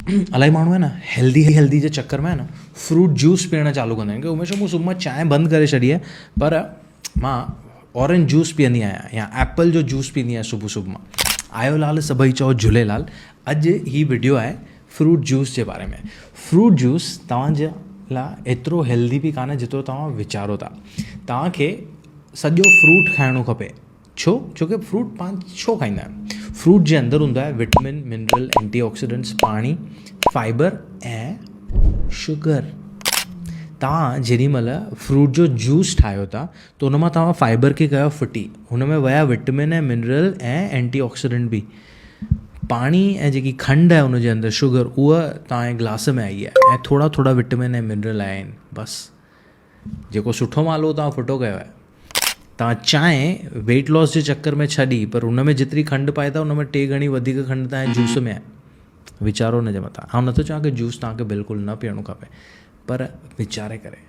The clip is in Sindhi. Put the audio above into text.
الاهي ماڻهو آهي نه هيلدي هيلدي جي چڪر ۾ آهي نه فروٽ جوس پيئڻ چالو ڪندا آهن ڪي هميشه مون صبح مان چانهه بند ڪري ڇڏي آهي پر مان اورينج جوس پيئندي آهيان يا ايپل جو جوس پيئندي آهيان صبح صبح مان. آيو لال سڀئي چئو جهوليلال اڄ هي وڊيو آهي فروٽ جوس جي باري ۾ فروٽ جوس توهان جي لاء ايترو هيلدي به ڪانهي جيترو توهان ويچارو ٿا توهان کي سڄو فروٽ کائڻو کپي ڇو ڇو ڪي فروٽ پاڻ ڇو کائيندا آهيون فروٽ جي اندر هوندو آهي وٽامن منرل اينٽي آڪسيڊنٽس پاڻي فائبر ۽ شگر توهان جيڏي مهل فروٽ جو جوس ٺاهيو ٿا ته ان مان توهان فائبر کي ڪيو ڦٽي هن ۾ ويا وٽامن ۽ منرل ۽ اينٽي آڪسيڊنٽ به پاڻي ۽ جيڪي کنڊ آهي ان جي اندر شگر اها توهان جي گلاس ۾ آئي آهي ۽ ٿورا ٿورا وٽامن ۽ منرل آيا آهن بس جيڪو سٺو مال هو توهان ڦٽو ڪيو آهي. توهان چانهه ويٽ لاس جي چڪر ۾ ڇڏي پر ان ۾ جيتري کنڊ پائي ٿا ان ۾ ٽي گهڻي وڌيڪ کنڊ توهان جي جوس ۾ آهي. ويچارو ان جي مٿان. آئون نٿو چوان ڪي جوس توهان کي بلڪل نه پيئڻو کپي پر ويچاري ڪري.